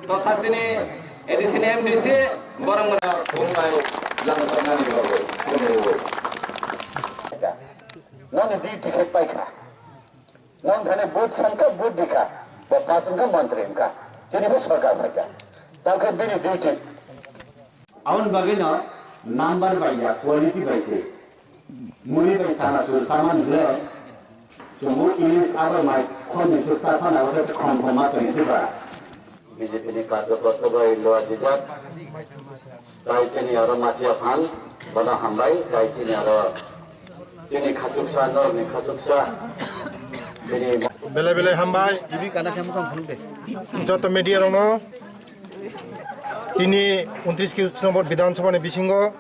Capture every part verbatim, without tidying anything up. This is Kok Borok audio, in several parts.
Totha chini A D C ni M D C borok mwnai. Nani di ticket paikha. Nang thani vote sankha, vote dikha. Bo pass wngkha, mantri wngkha. Chini bo sarkar phaikha. Tangkhe bini duty. Aboni bagwino number bai ya, quality bai se. Muri bai sana sur saman hle. Sumu ilis abar mai khon ni sur sa thana wata se khon khon ma tani se ba. B J P ni karjokorta bai lo ajijak. Tai chini aro masiya phan, bono hambai, tai chini aro chini khachuksa, norokni khachuksa, chini Belai belai hambai. Joto media rokno tini untris ki nombor Bidhan Sabha ni bisingo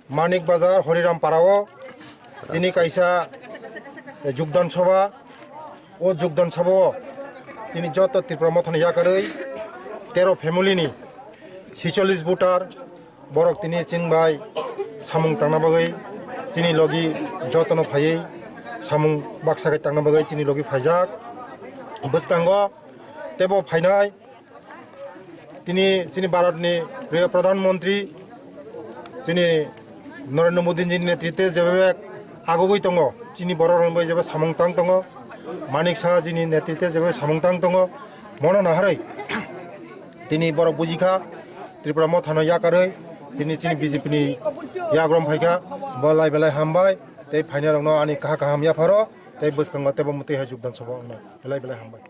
Manik Bazar Horiram Para o tini kaisa Jugdan Sabha, o Jugdan Sabha o tini joto Tripura Mothani yakarwi tero family ni saicholish voter borok tini chini bai samung tangna bagwi chini logi jotono phaiwi samung baksa khe tangna bagwi chini logi phaijak. Bwskango tebo phainai tini chini Bharatni priyo Pradhan Mantri chini Narendra Modi ni netritwe jebe agogwi tongo, chini borok rok bai jebe samung tang tongo, Manik Saha jini netritwe jebe samung tang tongo, mono naharwi tini borok bujikha Tripura Mothano yakarwi tini chini B J P ni yagram phaikha, bo lai belai hambai tei phainai rokno ani kaha kaham yapharo tei bwskango tebo mwtwi hai Jugdan Sabha wngnai, belai belai hambai.